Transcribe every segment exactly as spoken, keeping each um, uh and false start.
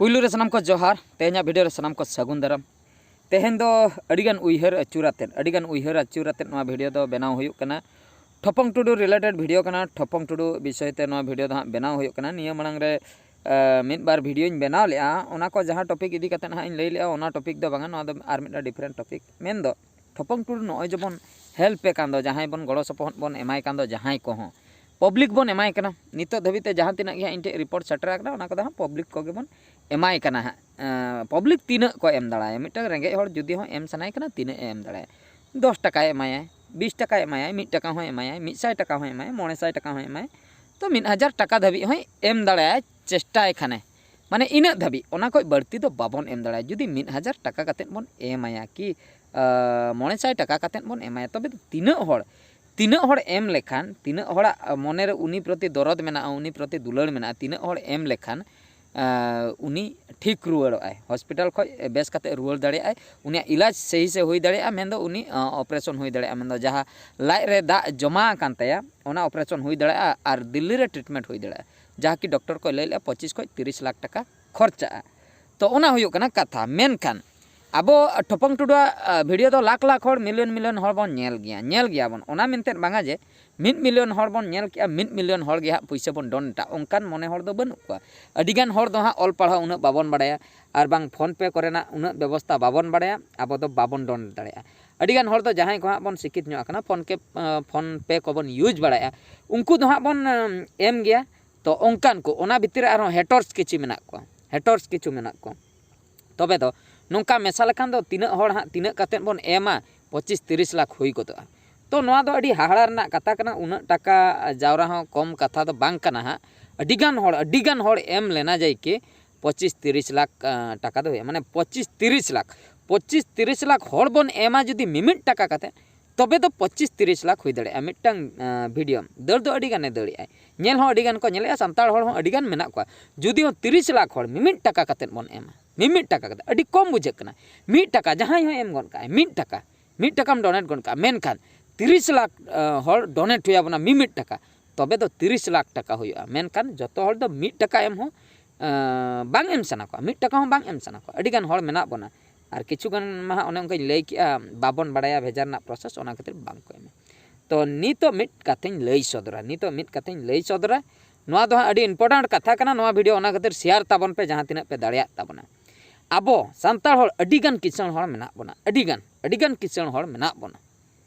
ᱯᱩᱭᱞᱩ ᱨᱮ ᱥᱟᱱᱟᱢ ᱠᱚ ᱡᱚᱦᱟᱨ᱾ ᱛᱮᱦᱮᱧᱟᱜ ᱵᱷᱤᱰᱤᱭᱳ ᱨᱮ ᱥᱟᱱᱟᱢ ᱠᱚ ᱥᱟᱹᱜᱩᱱ ᱫᱟᱨᱟᱢ᱾ ᱛᱮᱦᱮᱧ ᱫᱚ ᱟᱹᱰᱤᱜᱟᱱ ᱩᱭᱦᱟᱹᱨ ᱟᱹᱪᱩᱨ ᱟᱛᱮᱫ, ᱟᱹᱰᱤᱜᱟᱱ ᱩᱭᱦᱟᱹᱨ ᱟᱹᱪᱩᱨ ᱟᱛᱮᱫ ᱱᱚᱣᱟ ᱵᱷᱤᱰᱤᱭᱳ ᱫᱚ ᱵᱮᱱᱟᱣ ᱦᱩᱭᱩᱜ ᱠᱟᱱᱟ᱾ ᱴᱷᱚᱯᱚᱝ ᱴᱩᱰᱩ ᱨᱤᱞᱮᱴᱮᱰ ᱵᱷᱤᱰᱤᱭᱳ ᱠᱟᱱᱟ᱾ ᱴᱷᱚᱯᱚᱝ ᱴᱩᱰᱩ ᱵᱤᱥᱚᱭ ᱛᱮ ᱱᱚᱣᱟ ᱵᱷᱤᱰᱤᱭᱳ ᱫᱚ ᱦᱟᱸᱜ ᱵᱮᱱᱟᱣ ᱦᱩᱭᱩᱜ ᱠᱟᱱᱟ᱾ ᱱᱤᱭᱟᱹ ᱢᱟᱲᱟᱝ ᱨᱮ ᱟᱸ, ᱢᱤᱫ ᱵᱟᱨ ᱵᱷᱤᱰᱤᱭᱳᱧ ᱵᱮᱱᱟᱣ ᱞᱮᱜᱼᱟ, ᱚᱱᱟ ᱠᱚ ᱡᱟᱦᱟᱸ ᱴᱚᱯᱤᱠ ᱤᱫᱤ ᱠᱟᱛᱮᱫ ᱦᱟᱸᱜ ᱤᱧ ᱞᱟᱹᱭ ᱞᱮᱜᱼᱟ, ᱚᱱᱟ ᱴᱚᱯᱤᱠ ᱫᱚ ᱵᱟᱝᱟ, ᱱᱚᱣᱟ ᱫᱚ ᱟᱨ ᱢᱤᱫᱴᱟᱝ ᱰᱤᱯᱷᱟᱨᱮᱱᱴ ᱴᱚᱯᱤᱠ᱾ ᱢᱮᱱᱫᱚ ᱴᱷᱚᱯᱚᱝ ᱴᱩᱰᱩ ᱱᱚᱜᱼᱚᱭ ᱡᱮᱵᱚᱱ ᱦᱮᱞᱯ ᱮ ᱠᱟᱱ ᱫᱚ, ᱡᱟᱦᱟᱸᱭ ᱵᱚᱱ ᱜᱚᱲᱚ ᱥᱚᱯᱚᱦᱚᱫ ᱵᱚᱱ ᱮᱢᱟᱭ ᱠᱟᱱ ᱫᱚ, ᱡᱟᱦᱟᱸᱭ ᱠᱚᱦᱚᱸ ᱯᱚᱵᱽᱞᱤᱠ ᱵᱚᱱ ᱮᱢᱟᱭ ᱠᱟᱱᱟ᱾ ᱱᱤᱛᱚᱜ ᱫᱷᱟᱹᱵᱤᱡ ᱛᱮ ᱡᱟᱦᱟᱸ ᱛᱤᱱᱟᱹᱜ ᱜᱮ ᱦᱟᱸᱜ ᱤᱧ ᱴᱷᱮᱱ ᱨᱤᱯᱳᱨᱴ ᱥᱮᱴᱮᱨ ᱟᱠᱟᱱᱟ, ᱚᱱᱟ ᱠᱚᱫᱚ ᱦᱟᱸᱜ ᱯᱚᱵᱽᱞᱤᱠ ᱠᱚᱜᱮ ᱵᱚᱱ ᱮᱢᱟᱭ ᱠᱟᱱᱟ ᱦᱟᱸᱜ᱾ ᱯᱚᱵᱽᱞᱤᱠ ᱛᱤᱱᱟᱹᱜ ᱠᱚ ᱮᱢ ᱫᱟᱲᱮᱭᱟᱜᱼᱟ? ᱢᱤᱫᱴᱟᱝ ᱨᱮᱸᱜᱮᱡ ᱦᱚᱲ ᱡᱩᱫᱤ ᱦᱚᱸ ᱮᱢ ᱥᱟᱱᱟᱭᱮ ᱠᱟᱱᱟ, ᱛᱤᱱᱟᱹᱜ ᱮ ᱮᱢ ᱫᱟᱲᱮᱭᱟᱜᱼᱟ? ᱫᱚᱥ ᱴᱟᱠᱟᱭ ᱮᱢᱟᱭᱟᱭ, ᱵᱤᱥ ᱴᱟᱠᱟᱭ ᱮᱢᱟᱭᱟᱭ, ᱢᱤᱫ ᱴᱟᱠᱟ ᱦᱚᱸᱭ ᱮᱢᱟᱭᱟᱭ, ᱢᱤᱫ ᱥᱟᱭ ᱴᱟᱠᱟ ᱦᱚᱸᱭ ᱮᱢᱟᱭᱟᱭ, ᱢᱚᱬᱮ ᱥᱟᱭ ᱴᱟᱠᱟ ᱦᱚᱸᱭ ᱮᱢᱟᱭᱟᱭ, ᱛᱚ ᱢᱤᱫ ᱦᱟᱡᱟᱨ ᱴᱟᱠᱟ ᱫᱷᱟᱹᱵᱤᱡ ᱦᱚᱸᱭ ᱮᱢ ᱫᱟᱲᱮᱭᱟᱜᱼᱟ, ᱪᱮᱥᱴᱟᱭ ᱠᱷᱟᱱᱮ᱾ ᱢᱟᱱᱮ ᱤᱱᱟᱹᱜ ᱫᱷᱟᱹᱵᱤᱡ, ᱚᱱᱟ ᱠᱷᱚᱡ ᱵᱟᱹᱲᱛᱤ ᱫᱚ ᱵᱟᱵᱚᱱ ᱮᱢ ᱫᱟᱲᱮᱭᱟᱜᱼᱟ᱾ ᱡᱩᱫᱤ ᱢᱤᱫ ᱦᱟᱡᱟᱨ ᱴᱟᱠᱟ ᱠᱟᱛᱮᱫ ᱵᱚᱱ ᱮᱢᱟᱭᱟ ᱠᱤ, ᱟᱸ, ᱢᱚᱬᱮ ᱥᱟᱭ ᱴᱟᱠᱟ ᱠᱟᱛᱮᱫ ᱵᱚᱱ ᱮᱢᱟᱭᱟ, ᱛᱚᱵᱮ ᱫᱚ ᱛᱤᱱᱟᱹᱜ ᱦᱚᱲ, ᱛᱤᱱᱟᱹᱜ ᱦᱚᱲ ᱮᱢ ᱞᱮᱠᱷᱟᱱ, ᱛᱤᱱᱟᱹᱜ ᱦᱚᱲᱟᱜ ᱢᱚᱱᱮᱨᱮ ᱩᱱᱤ ᱯᱨᱚᱛᱤ ᱫᱚᱨᱚᱫ ᱢᱮᱱᱟᱜᱼᱟ, ᱩᱱᱤ ᱯᱨᱚᱛᱤ ᱫᱩᱞᱟᱹᱲ ᱢᱮᱱᱟᱜᱼᱟ, ᱛᱤᱱᱟᱹᱜ ᱦᱚᱲ ᱮᱢ ᱞᱮᱠᱷᱟᱱ, ᱟᱸ, ᱩᱱᱤ ᱴᱷᱤᱠ ᱨᱩᱣᱟᱹᱲᱚᱜᱼᱟᱭ, ᱦᱚᱥᱯᱤᱴᱟᱞ ᱠᱷᱚᱡ ᱵᱮᱥ ᱠᱟᱛᱮ ᱨᱩᱣᱟᱹᱲ ᱫᱟᱲᱮᱭᱟᱜᱼᱟᱭ, ᱩᱱᱤᱭᱟᱜ ᱤᱞᱟᱡᱽ ᱥᱟᱹᱦᱤ ᱥᱮ ᱦᱩᱭ ᱫᱟᱲᱮᱭᱟᱜᱼᱟ, ᱢᱮᱱᱫᱚ ᱩᱱᱤ, ᱟᱸ, ᱚᱯᱟᱨᱮᱥᱚᱱ ᱦᱩᱭ ᱫᱟᱲᱮᱭᱟᱜᱼᱟ, ᱢᱮᱱᱫᱚ ᱡᱟᱦᱟᱸ ᱞᱟᱡ ᱨᱮ ᱫᱟᱜ ᱡᱚᱢᱟ ᱟᱠᱟᱱ ᱛᱟᱭᱟ, ᱚᱱᱟ ᱚᱯᱟᱨᱮᱥᱚᱱ ᱦᱩᱭ ᱫᱟᱲᱮᱭᱟᱜᱼᱟ ᱟᱨ ᱫᱤᱞᱞᱤ ᱨᱮ ᱴᱨᱤᱴᱢᱮᱱᱴ ᱦᱩᱭ ᱫᱟᱲᱮᱭᱟᱜᱼᱟ, ᱡᱟᱦᱟᱸ ᱠᱤ ᱰᱚᱠᱴᱚᱨ ᱠᱚ ᱞᱟᱹᱭ ᱞᱮᱜᱼᱟ ᱯᱚᱸᱪᱤᱥ ᱠᱷᱚᱡ ᱛᱤᱨᱤᱥ ᱞᱟᱠᱷ ᱴᱟᱠᱟ ᱠᱷᱚᱨᱪᱟᱜᱼᱟ᱾ ᱛᱚ ᱚᱱᱟ ᱦᱩᱭᱩᱜ ᱠᱟᱱᱟ ᱠᱟᱛᱷᱟ᱾ ᱢᱮᱱᱠᱷᱟᱱ ᱟᱵᱚ ᱴᱷᱚᱯᱚᱝ ᱴᱩᱰᱩᱣᱟᱜ, ᱟᱸ, ᱵᱷᱤᱰᱤᱭᱳ ᱫᱚ ᱞᱟᱠᱷ ᱞᱟᱠᱷ ᱦᱚᱲ, ᱢᱤᱞᱤᱭᱚᱱ ᱢᱤᱞᱤᱭᱚᱱ ᱦᱚᱲ ᱵᱚᱱ ᱧᱮᱞ ᱜᱮᱭᱟ, ᱧᱮᱞ ᱜᱮᱭᱟᱵᱚᱱ᱾ ᱚᱱᱟ ᱢᱮᱱᱛᱮ ᱵᱟᱝᱟ ᱡᱮ ᱢᱤᱫ ᱢᱤᱞᱤᱭᱚᱱ ᱦᱚᱲ ᱵᱚᱱ ᱧᱮᱞ ᱠᱮᱜᱼᱟ, ᱢᱤᱫ ᱢᱤᱞᱤᱭᱚᱱ ᱦᱚᱲ ᱜᱮ ᱦᱟᱸᱜ ᱯᱩᱭᱥᱟᱹ ᱵᱚᱱ ᱰᱚᱱᱮᱴᱟ, ᱚᱱᱠᱟᱱ ᱢᱚᱱᱮ ᱦᱚᱲ ᱫᱚ ᱵᱟᱹᱱᱩᱜ ᱠᱚᱣᱟ᱾ ᱟᱹᱰᱤᱜᱟᱱ ᱦᱚᱲ ᱫᱚ ᱦᱟᱸᱜ ᱚᱞ ᱯᱟᱲᱦᱟᱣ ᱩᱱᱟᱹᱜ ᱵᱟᱵᱚᱱ ᱵᱟᱲᱟᱭᱟ, ᱟᱨ ᱵᱟᱝ PhonePe ᱠᱚᱨᱮᱱᱟᱜ ᱩᱱᱟᱹᱜ ᱵᱮᱵᱚᱥᱛᱷᱟ ᱵᱟᱵᱚᱱ ᱵᱟᱲᱟᱭᱟ, ᱟᱵᱚ ᱫᱚ ᱵᱟᱵᱚᱱ ᱰᱚᱱᱮᱴ ᱫᱟᱲᱮᱭᱟᱜᱼᱟ᱾ ᱟᱹᱰᱤᱜᱟᱱ ᱦᱚᱲ ᱫᱚ ᱡᱟᱦᱟᱸᱭ ᱠᱚ ᱦᱟᱸᱜ ᱵᱚᱱ ᱥᱤᱠᱷᱤᱛ ᱧᱚᱜ ᱟᱠᱟᱱᱟ, PhonePe, ᱟᱸ, PhonePe ᱠᱚᱵᱚᱱ ᱤᱭᱩᱡᱽ ᱵᱟᱲᱟᱭᱟ, ᱩᱱᱠᱩ ᱫᱚ ᱦᱟᱸᱜ ᱵᱚᱱ, ᱟᱸ, ᱮᱢ ᱜᱮᱭᱟ᱾ ᱛᱚ ᱚᱱᱠᱟᱱ ᱠᱚ, ᱚᱱᱟ ᱵᱷᱤᱛᱤᱨ ᱨᱮ ᱟᱨᱦᱚᱸ ᱦᱮᱴᱚᱨᱥ ᱠᱤᱪᱷᱩ ᱢᱮᱱᱟᱜ ᱠᱚᱣᱟ, ᱦᱮᱴᱚᱨᱥ ᱠᱤᱪᱷᱩ ᱢᱮᱱᱟᱜ ᱠᱚᱣᱟ᱾ ᱛᱚᱵᱮ ᱫᱚ ᱱᱚᱝᱠᱟ ᱢᱮᱥᱟ ᱞᱮᱠᱷᱟᱱ ᱫᱚ ᱛᱤᱱᱟᱹᱜ ᱦᱚᱲ ᱦᱟᱸᱜ ᱛᱤᱱᱟᱹᱜ ᱠᱟᱛᱮᱫ ᱵᱚᱱ ᱮᱢᱟ, ᱯᱚᱸᱪᱤᱥ ᱛᱤᱨᱤᱥ ᱞᱟᱠᱷ ᱦᱩᱭ ᱜᱚᱫᱚᱜᱼᱟ᱾ ᱛᱚ ᱱᱚᱣᱟ ᱫᱚ ᱟᱹᱰᱤ ᱦᱟᱦᱟᱲᱟ ᱨᱮᱱᱟᱜ ᱠᱟᱛᱷᱟ ᱠᱟᱱᱟ, ᱩᱱᱟᱹᱜ ᱴᱟᱠᱟ ᱡᱟᱣᱨᱟ ᱦᱚᱸ ᱠᱚᱢ ᱠᱟᱛᱷᱟ ᱫᱚ ᱵᱟᱝ ᱠᱟᱱᱟ ᱦᱟᱸᱜ᱾ ᱟᱹᱰᱤᱜᱟᱱ ᱦᱚᱲ, ᱟᱹᱰᱤᱜᱟᱱ ᱦᱚᱲ ᱮᱢ ᱞᱮᱱᱟ ᱡᱟᱭᱠᱤ ᱯᱚᱸᱪᱤᱥ ᱛᱤᱨᱤᱥ ᱞᱟᱠᱷ, ᱟᱸ, ᱴᱟᱠᱟ ᱫᱚ ᱦᱩᱭᱩᱜᱼᱟ, ᱢᱟᱱᱮ ᱯᱚᱸᱪᱤᱥ ᱛᱤᱨᱤᱥ ᱞᱟᱠᱷ, ᱯᱚᱸᱪᱤᱥ ᱛᱤᱨᱤᱥ ᱞᱟᱠᱷ ᱦᱚᱲ ᱵᱚᱱ ᱮᱢᱟ ᱡᱩᱫᱤ ᱢᱤᱢᱤᱫ ᱴᱟᱠᱟ ᱠᱟᱛᱮᱫ, ᱛᱚᱵᱮ ᱫᱚ ᱯᱚᱸᱪᱤᱥ ᱛᱤᱨᱤᱥ ᱞᱟᱠᱷ ᱦᱩᱭ ᱫᱟᱲᱮᱭᱟᱜᱼᱟ ᱢᱤᱫᱴᱟᱝ, ᱟᱸ, ᱵᱷᱤᱰᱤᱭᱳ᱾ ᱫᱟᱹᱲ ᱫᱚ ᱟᱹᱰᱤ ᱜᱟᱱᱮ ᱫᱟᱹᱲᱮᱜᱼᱟᱭ, ᱧᱮᱞ ᱦᱚᱸ ᱟᱹᱰᱤ ᱜᱟᱱ ᱠᱚ ᱧᱮᱞᱮᱜᱼᱟ, ᱥᱟᱱᱛᱟᱲ ᱦᱚᱲ ᱦᱚᱸ ᱟᱹᱰᱤ ᱜᱟᱱ ᱢᱮᱱᱟᱜ ᱠᱚᱣᱟ᱾ ᱡᱩᱫᱤ ᱦᱚᱸ ᱛᱤᱨᱤᱥ ᱞᱟᱠᱷ ᱦᱚᱲ ᱢᱤᱢᱤᱫ ᱴᱟᱠᱟ ᱠᱟᱛᱮᱫ ᱵᱚᱱ ᱮᱢᱟ, ᱢᱤᱢᱤᱫ ᱴᱟᱠᱟ ᱠᱟᱛᱮᱫ, ᱟᱹᱰᱤ ᱠᱚᱢ ᱵᱩᱡᱷᱟᱹᱜ ᱠᱟᱱᱟ, ᱢᱤᱫ ᱴᱟᱠᱟ, ᱡᱟᱦᱟᱸᱭ ᱦᱚᱸ ᱮᱢ ᱜᱚᱫ ᱠᱟᱜᱼᱟᱭ ᱢᱤᱫ ᱴᱟᱠᱟ, ᱢᱤᱫ ᱴᱟᱠᱟᱢ ᱰᱚᱱᱮᱴ ᱜᱚᱫ ᱠᱟᱜᱼᱟ, ᱢᱮᱱᱠᱷᱟᱱ ᱛᱤᱨᱤᱥ ᱞᱟᱠᱷ, ᱟᱸ, ᱦᱚᱲ ᱰᱚᱱᱮᱴ ᱦᱩᱭ ᱟᱵᱚᱱᱟ ᱢᱤᱢᱤᱫ ᱴᱟᱠᱟ, ᱛᱚᱵᱮ ᱫᱚ ᱛᱤᱨᱤᱥ ᱞᱟᱠᱷ ᱴᱟᱠᱟ ᱦᱩᱭᱩᱜᱼᱟ᱾ ᱢᱮᱱᱠᱷᱟᱱ ᱡᱚᱛᱚ ᱦᱚᱲ ᱫᱚ ᱢᱤᱫ ᱴᱟᱠᱟ ᱮᱢ ᱦᱚᱸ ᱵᱟᱝ ᱮᱢ ᱥᱟᱱᱟ ᱠᱚᱣᱟ, ᱢᱤᱫ ᱴᱟᱠᱟ ᱦᱚᱸ ᱵᱟᱝ ᱮᱢ ᱥᱟᱱᱟ ᱠᱚᱣᱟ᱾ ᱟᱹᱰᱤᱜᱟᱱ ᱦᱚᱲ ᱢᱮᱱᱟᱜ ᱵᱚᱱᱟ, ᱟᱨ ᱠᱤᱪᱷᱩ ᱜᱟᱱ ᱢᱟ ᱦᱟᱸᱜ ᱚᱱᱮ ᱚᱱᱠᱟᱧ ᱞᱟᱹᱭ ᱠᱮᱜᱼᱟ, ᱵᱟᱵᱚᱱ ᱵᱟᱲᱟᱭᱟ ᱵᱷᱮᱡᱟ ᱨᱮᱱᱟᱜ ᱯᱨᱚᱥᱮᱥ, ᱚᱱᱟ ᱠᱷᱟᱹᱛᱤᱨ ᱵᱟᱝ ᱠᱚ ᱮᱢᱟ᱾ ᱛᱚ ᱱᱤᱛᱚᱜ ᱢᱤᱫ ᱠᱟᱛᱷᱟᱧ ᱞᱟᱹᱭ ᱥᱚᱫᱚᱨᱟ, ᱱᱤᱛᱚᱜ ᱢᱤᱫ ᱠᱟᱛᱷᱟᱧ ᱞᱟᱹᱭ ᱥᱚᱫᱚᱨᱟ᱾ ᱱᱚᱣᱟ ᱫᱚ ᱦᱟᱸᱜ ᱟᱹᱰᱤ ᱤᱢᱯᱚᱨᱴᱮᱱᱴ ᱠᱟᱛᱷᱟ ᱠᱟᱱᱟ᱾ ᱱᱚᱣᱟ ᱵᱷᱤᱰᱤᱭᱳ ᱚᱱᱟ ᱠᱷᱟᱹᱛᱤᱨ ᱥᱮᱭᱟᱨ ᱛᱟᱵᱚᱱ ᱯᱮ ᱡᱟᱦᱟᱸ ᱛᱤᱱᱟᱹᱜ ᱯᱮ ᱫᱟᱲᱮᱭᱟᱜ ᱛᱟᱵᱚᱱᱟ᱾ ᱟᱵᱚ ᱥᱟᱱᱛᱟᱲ ᱦᱚᱲ ᱟᱹᱰᱤᱜᱟᱱ ᱠᱤᱥᱟᱹᱬ ᱦᱚᱲ ᱢᱮᱱᱟᱜ ᱵᱚᱱᱟ, ᱟᱹᱰᱤᱜᱟᱱ, ᱟᱹᱰᱤᱜᱟᱱ ᱠᱤᱥᱟᱹᱬ ᱦᱚᱲ ᱢᱮᱱᱟᱜ ᱵᱚᱱᱟ᱾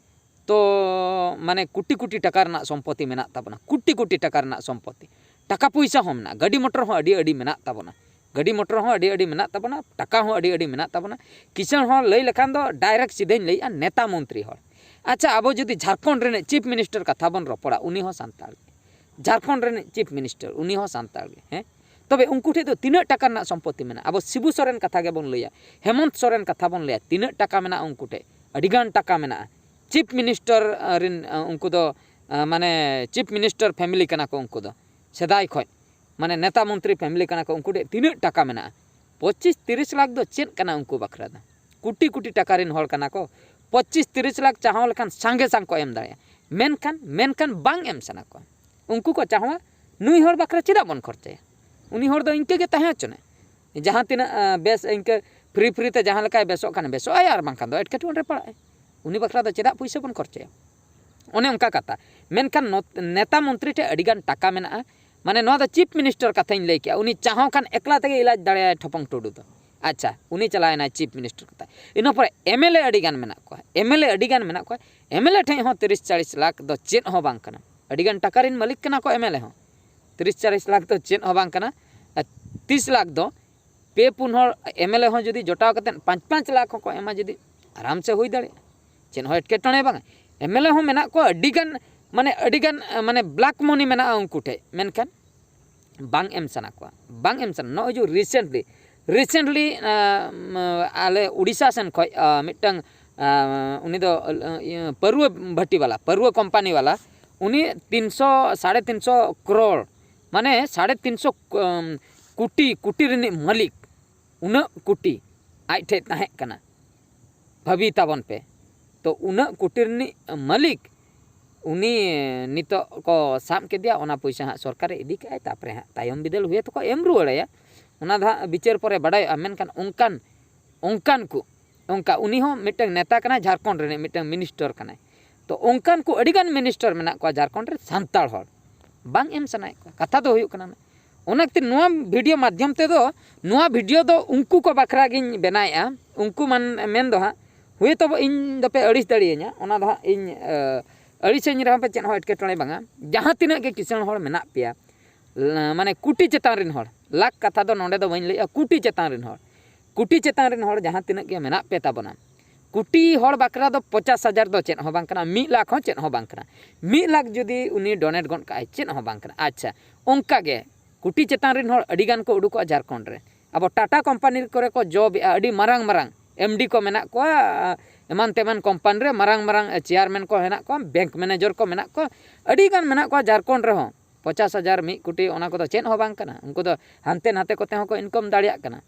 ᱛᱚ ᱢᱟᱱᱮ ᱠᱳᱴᱤ ᱠᱳᱴᱤ ᱴᱟᱠᱟ ᱨᱮᱱᱟᱜ ᱥᱚᱢᱯᱚᱛᱤ ᱢᱮᱱᱟᱜ ᱛᱟᱵᱚᱱᱟ, ᱠᱳᱴᱤ ᱠᱳᱴᱤ ᱴᱟᱠᱟ ᱨᱮᱱᱟᱜ ᱥᱚᱢᱯᱚᱛᱤ, ᱴᱟᱠᱟ ᱯᱚᱭᱥᱟ ᱦᱚᱸ ᱢᱮᱱᱟᱜᱼᱟ, ᱜᱟᱹᱰᱤ ᱢᱚᱴᱚᱨ ᱦᱚᱸ ᱟᱹᱰᱤ ᱟᱹᱰᱤ ᱢᱮᱱᱟᱜ ᱛᱟᱵᱚᱱᱟ, ᱜᱟᱹᱰᱤ ᱢᱚᱴᱚᱨ ᱦᱚᱸ ᱟᱹᱰᱤ ᱟᱹᱰᱤ ᱢᱮᱱᱟᱜ ᱛᱟᱵᱚᱱᱟ, ᱴᱟᱠᱟ ᱦᱚᱸ ᱟᱹᱰᱤ ᱟᱹᱰᱤ ᱢᱮᱱᱟᱜ ᱛᱟᱵᱚᱱᱟ᱾ ᱠᱤᱥᱟᱹᱬ ᱦᱚᱲ ᱞᱟᱹᱭ ᱞᱮᱠᱷᱟᱱ ᱫᱚ ᱰᱟᱭᱨᱮᱠᱴ ᱥᱤᱫᱷᱟᱹᱧ ᱞᱟᱹᱭᱮᱜᱼᱟ, ᱱᱮᱛᱟ ᱢᱚᱱᱛᱨᱤ ᱦᱚᱲ᱾ ᱟᱪᱪᱷᱟ, ᱟᱵᱚ ᱡᱩᱫᱤ ᱡᱷᱟᱲᱠᱷᱚᱸᱰ ᱨᱤᱱᱤᱡ ᱪᱤᱯ ᱢᱤᱱᱤᱥᱴᱟᱨ ᱠᱟᱛᱷᱟ ᱵᱚᱱ ᱨᱚᱯᱚᱲᱟ, ᱩᱱᱤ ᱦᱚᱸ ᱥᱟᱱᱛᱟᱲ ᱜᱮ᱾ ᱡᱷᱟᱲᱠᱷᱚᱸᱰ ᱨᱤᱱᱤᱡ ᱪᱤᱯ ᱢᱤᱱᱤᱥᱴᱟᱨ, ᱩᱱᱤ ᱦᱚᱸ ᱥᱟᱱᱛᱟᱲ ᱜᱮ, ᱦᱮᱸ᱾ ᱛᱚᱵᱮ ᱩᱱᱠᱩ ᱴᱷᱮᱱ ᱫᱚ ᱛᱤᱱᱟᱹᱜ ᱴᱟᱠᱟ ᱨᱮᱱᱟᱜ ᱥᱚᱢᱯᱚᱛᱤ ᱢᱮᱱᱟᱜᱼᱟ? ᱟᱵᱚ ᱥᱤᱵᱩ ᱥᱚᱨᱮᱱ ᱠᱟᱛᱷᱟ ᱜᱮᱵᱚᱱ ᱞᱟᱹᱭᱟ, ᱦᱮᱢᱚᱱᱛ ᱥᱚᱨᱮᱱ ᱠᱟᱛᱷᱟ ᱵᱚᱱ ᱞᱟᱹᱭᱟ, ᱛᱤᱱᱟᱹᱜ ᱴᱟᱠᱟ ᱢᱮᱱᱟᱜᱼᱟ ᱩᱱᱠᱩ ᱴᱷᱮᱱ? ᱟᱹᱰᱤᱜᱟᱱ ᱴᱟᱠᱟ ᱢᱮᱱᱟᱜᱼᱟ᱾ ᱪᱤᱯ ᱢᱤᱱᱤᱥᱴᱟᱨ ᱨᱤᱱ, ᱟᱸ, ᱩᱱᱠᱩ ᱫᱚ, ᱟᱸ, ᱢᱟᱱᱮ ᱪᱤᱯ ᱢᱤᱱᱤᱥᱴᱟᱨ ᱯᱷᱮᱢᱤᱞᱤ ᱠᱟᱱᱟ ᱠᱚ ᱩᱱᱠᱩ ᱫᱚ, ᱥᱮᱫᱟᱭ ᱠᱷᱚᱱ, ᱢᱟᱱᱮ ᱱᱮᱛᱟ ᱢᱚᱱᱛᱨᱤ ᱯᱷᱮᱢᱤᱞᱤ ᱠᱟᱱᱟ ᱠᱚ᱾ ᱩᱱᱠᱩ ᱴᱷᱮᱱ ᱛᱤᱱᱟᱹᱜ ᱴᱟᱠᱟ ᱢᱮᱱᱟᱜᱼᱟ? ᱯᱚᱸᱪᱤᱥ ᱛᱤᱨᱤᱥ ᱞᱟᱠᱷ ᱫᱚ ᱪᱮᱫ ᱠᱟᱱᱟ ᱩᱱᱠᱩ ᱵᱟᱠᱷᱨᱟ ᱫᱚ? ᱠᱳᱴᱤ ᱠᱳᱴᱤ ᱴᱟᱠᱟ ᱨᱤᱱ ᱦᱚᱲ ᱠᱟᱱᱟ ᱠᱚ᱾ ᱯᱚᱸᱪᱤᱥ ᱛᱤᱨᱤᱥ ᱞᱟᱠᱷ ᱪᱟᱦᱟᱣ ᱞᱮᱠᱷᱟᱱ ᱥᱟᱸᱜᱮ ᱥᱟᱝ ᱠᱚ ᱮᱢ ᱫᱟᱲᱮᱭᱟᱜᱼᱟ, ᱢᱮᱱᱠᱷᱟᱱ, ᱢᱮᱱᱠᱷᱟᱱ ᱵᱟᱝ ᱮᱢ ᱥᱟᱱᱟ ᱠᱚᱣᱟ᱾ ᱩᱱᱠᱩ ᱠᱚ ᱪᱟᱦᱟᱣᱟ, ᱱᱩᱭ ᱦᱚᱲ ᱵᱟᱠᱷᱨᱟ ᱪᱮᱫᱟᱜ ᱵᱚᱱ ᱠᱷᱚᱨᱪᱟᱭᱟ? ᱩᱱᱤ ᱦᱚᱲ ᱫᱚ ᱤᱱᱠᱟᱹ ᱜᱮ ᱛᱟᱦᱮᱸ ᱦᱚᱪᱚᱱᱮ᱾ ᱡᱟᱦᱟᱸ ᱛᱤᱱᱟᱹᱜ, ᱟᱸ, ᱵᱮᱥ, ᱤᱱᱠᱟᱹ ᱯᱷᱨᱤ ᱯᱷᱨᱤ ᱛᱮ ᱡᱟᱦᱟᱸ ᱞᱮᱠᱟᱭ ᱵᱮᱥᱚᱜ ᱠᱷᱟᱱ ᱵᱮᱥᱚᱜ ᱟᱭ, ᱟᱨ ᱵᱟᱝᱠᱷᱟᱱ ᱫᱚ ᱮᱴᱠᱮᱴᱚᱬᱮ ᱨᱮ ᱯᱟᱲᱟᱜ ᱟᱭ᱾ ᱩᱱᱤ ᱵᱟᱠᱷᱨᱟ ᱫᱚ ᱪᱮᱫᱟᱜ ᱯᱩᱭᱥᱟᱹ ᱵᱚᱱ ᱠᱷᱚᱨᱪᱟᱭᱟ? ᱚᱱᱮ ᱚᱱᱠᱟ ᱠᱟᱛᱷᱟ᱾ ᱢᱮᱱᱠᱷᱟᱱ ᱱᱚᱛ-, ᱱᱮᱛᱟ ᱢᱚᱱᱛᱨᱤ ᱴᱷᱮᱱ ᱟᱹᱰᱤᱜᱟᱱ ᱴᱟᱠᱟ ᱢᱮᱱᱟᱜᱼᱟ᱾ ᱢᱟᱱᱮ ᱱᱚᱣᱟ ᱫᱚ ᱪᱤᱯ ᱢᱤᱱᱤᱥᱴᱟᱨ ᱠᱟᱛᱷᱟᱧ ᱞᱟᱹᱭ ᱠᱮᱜᱼᱟ᱾ ᱩᱱᱤ ᱪᱟᱦᱚ ᱠᱷᱟᱱ ᱮᱠᱞᱟ ᱛᱮᱜᱮ ᱤᱞᱟᱡᱽ ᱫᱟᱲᱮᱭᱟᱜᱼᱟᱭ ᱴᱷᱚᱯᱚᱝ ᱴᱩᱰᱩ ᱫᱚ᱾ ᱟᱪᱪᱷᱟ, ᱩᱱᱤ ᱪᱟᱞᱟᱣᱮᱱᱟᱭ ᱪᱤᱯ ᱢᱤᱱᱤᱥᱴᱟᱨ ᱠᱟᱛᱷᱟ᱾ ᱤᱱᱟᱹ ᱯᱚᱨᱮ ᱮᱢ ᱮᱞ ᱮ ᱟᱹᱰᱤᱜᱟᱱ ᱢᱮᱱᱟᱜ ᱠᱚᱣᱟ, ᱮᱢ ᱮᱞ ᱮ ᱟᱹᱰᱤᱜᱟᱱ ᱢᱮᱱᱟᱜ ᱠᱚᱣᱟ᱾ ᱮᱢ ᱮᱞ ᱮ ᱴᱷᱮᱱ ᱦᱚᱸ ᱛᱤᱨᱤᱥ ᱪᱟᱞᱤᱥ ᱞᱟᱠᱷ ᱫᱚ ᱪᱮᱫ ᱦᱚᱸ ᱵᱟᱝ ᱠᱟᱱᱟ᱾ ᱟᱹᱰᱤᱜᱟᱱ ᱴᱟᱠᱟ ᱨᱤᱱ ᱢᱟᱹᱞᱤᱠ ᱠᱟᱱᱟ ᱠᱚ ᱮᱢ ᱮᱞ ᱮ ᱦᱚᱸ᱾ ᱛᱤᱨᱤᱥ ᱪᱟᱞᱤᱥ ᱞᱟᱠᱷ ᱫᱚ ᱪᱮᱫ ᱦᱚᱸ ᱵᱟᱝ ᱠᱟᱱᱟ᱾ ᱟᱨ ᱛᱤᱥ ᱞᱟᱠᱷ ᱫᱚ ᱯᱮ ᱯᱩᱱ ᱦᱚᱲ ᱮᱢ ᱮᱞ ᱮ ᱦᱚᱸ ᱡᱩᱫᱤ ᱡᱚᱴᱟᱣ ᱠᱟᱛᱮᱫ ᱯᱟᱸᱪ ᱯᱟᱸᱪ ᱞᱟᱠᱷ ᱦᱚᱸᱠᱚ ᱮᱢᱟ, ᱡᱩᱫᱤ ᱟᱨᱟᱢ ᱥᱮ ᱦᱩᱭ ᱫᱟᱲᱮᱭᱟᱜᱼᱟ, ᱪᱮᱫ ᱦᱚᱸ ᱮᱴᱠᱮᱴᱚᱬᱮ ᱵᱟᱝᱟ᱾ ᱮᱢ ᱮᱞ ᱮ ᱦᱚᱸ ᱢᱮᱱᱟᱜ ᱠᱚᱣᱟ ᱟᱹᱰᱤᱜᱟᱱ, ᱢᱟᱱᱮ ᱟᱹᱰᱤᱜᱟᱱ, ᱢᱟᱱᱮ ᱵᱞᱮᱠ ᱢᱚᱱᱤ ᱢᱮᱱᱟᱜᱼᱟ ᱩᱱᱠᱩ ᱴᱷᱮᱱ, ᱢᱮᱱᱠᱷᱟᱱ ᱵᱟᱝ ᱮᱢ ᱥᱟᱱᱟ ᱠᱚᱣᱟ, ᱵᱟᱝ ᱮᱢ ᱥᱟᱱᱟ᱾ ᱱᱚᱜᱼᱚᱭ ᱡᱮ ᱨᱤᱥᱮᱱᱴᱞᱤ, ᱨᱤᱥᱮᱱᱴᱞᱤ ᱟᱞᱮ ᱩᱲᱤᱥᱥᱟ ᱥᱮᱱ ᱠᱷᱚᱱ, ᱟᱸ, ᱢᱤᱫᱴᱟᱝ, ᱟᱸ, ᱩᱱᱤ ᱫᱚ, ᱟᱸ, ᱤᱭᱟᱹ, ᱯᱟᱹᱨᱣᱟᱹ ᱵᱷᱟᱹᱴᱤ ᱵᱟᱞᱟ, ᱯᱟᱹᱨᱣᱟᱹ ᱠᱳᱢᱯᱟᱱᱤ ᱵᱟᱞᱟ, ᱩᱱᱤ ᱛᱤᱱᱥᱚ, ᱥᱟᱲᱮ ᱛᱤᱱᱥᱚ ᱠᱨᱳᱲ, ᱢᱟᱱᱮ ᱥᱟᱲᱮ ᱛᱤᱱᱥᱚ, ᱟᱸ, ᱠᱳᱴᱤ, ᱠᱳᱴᱤ ᱨᱤᱱᱤᱡ ᱢᱟᱹᱞᱤᱠ, ᱩᱱᱟᱹᱜ ᱠᱳᱴᱤ ᱟᱡ ᱴᱷᱮᱱ ᱛᱟᱦᱮᱸ ᱠᱟᱱᱟ᱾ ᱵᱷᱟᱹᱵᱤ ᱛᱟᱵᱚᱱ ᱯᱮ, ᱛᱚ ᱩᱱᱟᱹᱜ ᱠᱳᱴᱤ ᱨᱤᱱᱤᱡ ᱢᱟᱹᱞᱤᱠ ᱩᱱᱤ ᱱᱤᱛᱚᱜ ᱠᱚ ᱥᱟᱵ ᱠᱮᱫᱮᱭᱟ, ᱚᱱᱟ ᱯᱚᱭᱥᱟ ᱦᱟᱸᱜ ᱥᱚᱨᱠᱟᱨᱮ ᱤᱫᱤ ᱠᱟᱜᱼᱟᱭ, ᱛᱟᱨᱯᱚᱨᱮ ᱦᱟᱸᱜ ᱛᱟᱭᱚᱢ ᱵᱤᱫᱟᱹᱞ ᱦᱩᱭ ᱛᱮᱠᱚ ᱮᱢ ᱨᱩᱣᱟᱹᱲᱟᱭᱟ᱾ ᱚᱱᱟ ᱫᱚ ᱦᱟᱸᱜ ᱵᱤᱪᱟᱹᱨ ᱯᱚᱨᱮ ᱵᱟᱰᱟᱭᱚᱜᱼᱟ᱾ ᱢᱮᱱᱠᱷᱟᱱ ᱚᱱᱠᱟᱱ ᱚᱱᱠᱟᱱ ᱠᱚ ᱚᱱᱠᱟ ᱩᱱᱤ ᱦᱚᱸ ᱢᱤᱫᱴᱟᱝ ᱱᱮᱛᱟ ᱠᱟᱱᱟᱭ, ᱡᱷᱟᱲᱠᱷᱚᱸᱰ ᱨᱤᱱᱤᱡ ᱢᱤᱫᱴᱟᱝ ᱢᱤᱱᱤᱥᱴᱟᱨ ᱠᱟᱱᱟᱭ᱾ ᱛᱚ ᱚᱱᱠᱟᱱ ᱠᱚ ᱟᱹᱰᱤᱜᱟᱱ ᱢᱤᱱᱤᱥᱴᱟᱨ ᱢᱮᱱᱟᱜ ᱠᱚᱣᱟ ᱡᱷᱟᱲᱠᱷᱚᱸᱰ ᱨᱮ, ᱥᱟᱱᱛᱟᱲ ᱦᱚᱲ ᱵᱟᱝ ᱮᱢ ᱥᱟᱱᱟᱭᱮᱫ ᱠᱚᱣᱟ᱾ ᱠᱟᱛᱷᱟ ᱫᱚ ᱦᱩᱭᱩᱜ ᱠᱟᱱᱟ, ᱚᱱᱟ ᱠᱷᱟᱹᱛᱤᱨ ᱱᱚᱣᱟ ᱵᱷᱤᱰᱤᱭᱳ ᱢᱟᱫᱽᱫᱷᱚᱢ ᱛᱮᱫᱚ, ᱱᱚᱣᱟ ᱵᱷᱤᱰᱤᱭᱳ ᱫᱚ ᱩᱱᱠᱩ ᱠᱚ ᱵᱟᱠᱷᱨᱟ ᱜᱤᱧ ᱵᱮᱱᱟᱣᱮᱫᱼᱟ᱾ ᱩᱱᱠᱩ ᱢᱟᱱ ᱢᱮᱱ ᱫᱚ ᱦᱟᱸᱜ ᱦᱳᱭᱛᱳ ᱤᱧ ᱫᱚᱯᱮ ᱟᱹᱲᱤᱥ ᱫᱟᱲᱮᱭᱟᱹᱧᱟ, ᱚᱱᱟ ᱫᱚ ᱦᱟᱸᱜ ᱤᱧ ᱮ, ᱟᱹᱲᱤᱥᱟᱹᱧ ᱨᱮᱦᱚᱸ ᱯᱮ, ᱪᱮᱫ ᱦᱚᱸ ᱮᱴᱠᱮᱴᱚᱬᱮ ᱵᱟᱝᱟ᱾ ᱡᱟᱦᱟᱸ ᱛᱤᱱᱟᱹᱜ ᱜᱮ ᱠᱤᱥᱟᱹᱬ ᱦᱚᱲ ᱢᱮᱱᱟᱜ ᱯᱮᱭᱟ, ᱞᱟ- ᱢᱟᱱᱮ ᱠᱩᱴᱤ ᱪᱮᱛᱟᱱ ᱨᱮᱱ ᱦᱚᱲ, ᱞᱟᱠᱷ ᱠᱟᱛᱷᱟ ᱫᱚ ᱱᱚᱰᱮ ᱫᱚ ᱵᱟᱹᱧ ᱞᱟᱹᱭᱮᱜᱼᱟ, ᱠᱩᱴᱤ ᱪᱮᱛᱟᱱ ᱨᱮᱱ ᱦᱚᱲ, ᱠᱩᱴᱤ ᱪᱮᱛᱟᱱ ᱨᱮᱱ ᱦᱚᱲ ᱡᱟᱦᱟᱸ ᱛᱤᱱᱟᱹᱜ ᱜᱮ ᱢᱮᱱᱟᱜ ᱯᱮ ᱛᱟᱵᱚᱱᱟ, ᱠᱩᱴᱤ ᱦᱚᱲ ᱵᱟᱠᱷᱨᱟ ᱫᱚ ᱯᱚᱪᱟᱥ ᱦᱟᱡᱟᱨ ᱫᱚ ᱪᱮᱫ ᱦᱚᱸ ᱵᱟᱝ ᱠᱟᱱᱟ, ᱢᱤᱫ ᱞᱟᱠᱷ ᱦᱚᱸ ᱪᱮᱫ ᱦᱚᱸ ᱵᱟᱝ ᱠᱟᱱᱟ᱾ ᱢᱤᱫ ᱞᱟᱠᱷ ᱡᱩᱫᱤ ᱩᱱᱤ ᱰᱚᱱᱮᱴ ᱜᱚᱫ ᱠᱟᱜᱼᱟᱭ, ᱪᱮᱫ ᱦᱚᱸ ᱵᱟᱝ ᱠᱟᱱᱟ᱾ ᱟᱪᱪᱷᱟ, ᱚᱱᱠᱟ ᱜᱮ ᱠᱩᱴᱤ ᱪᱮᱛᱟᱱ ᱨᱮᱱ ᱦᱚᱲ ᱟᱹᱰᱤ ᱜᱟᱱ ᱠᱚ ᱩᱰᱩᱠᱚᱜᱼᱟ ᱡᱷᱟᱲᱠᱷᱚᱸᱰ ᱨᱮ᱾ ᱟᱵᱚ ᱴᱟᱴᱟ ᱠᱳᱢᱯᱟᱱᱤ ᱠᱚᱨᱮ ᱠᱚ ᱡᱚᱵ ᱮᱜᱼᱟ, ᱟᱹᱰᱤ ᱢᱟᱨᱟᱝ ᱢᱟᱨᱟᱝ ᱮᱢ ᱰᱤ ᱠᱚ ᱢᱮᱱᱟᱜ ᱠᱚᱣᱟ, ᱮᱢᱟᱱ ᱛᱮᱢᱟᱱ ᱠᱳᱢᱯᱟᱱᱤ ᱨᱮ ᱢᱟᱨᱟᱝ ᱢᱟᱨᱟᱝ ᱪᱮᱭᱟᱨᱢᱮᱱ ᱠᱚ ᱦᱮᱱᱟᱜ ᱠᱚᱣᱟ, ᱵᱮᱝᱠ ᱢᱮᱱᱮᱡᱟᱨ ᱠᱚ ᱢᱮᱱᱟᱜ ᱠᱚᱣᱟ, ᱟᱹᱰᱤ ᱜᱟᱱ ᱢᱮᱱᱟᱜ ᱠᱚᱣᱟ ᱡᱷᱟᱲᱠᱷᱚᱸᱰ ᱨᱮᱦᱚᱸ᱾ ᱯᱚᱪᱟᱥ ᱦᱟᱡᱟᱨ, ᱢᱤᱫ ᱠᱳᱴᱤ, ᱚᱱᱟ ᱠᱚᱫᱚ ᱪᱮᱫ ᱦᱚᱸ ᱵᱟᱝ ᱠᱟᱱᱟ᱾ ᱩᱱᱠᱩ ᱫᱚ ᱦᱟᱱᱛᱮ ᱱᱟᱛᱮ ᱠᱚᱛᱮ ᱦᱚᱸᱠᱚ ᱤᱱᱠᱟᱢ ᱫᱟᱲᱮᱭᱟᱜ ᱠᱟᱱᱟ᱾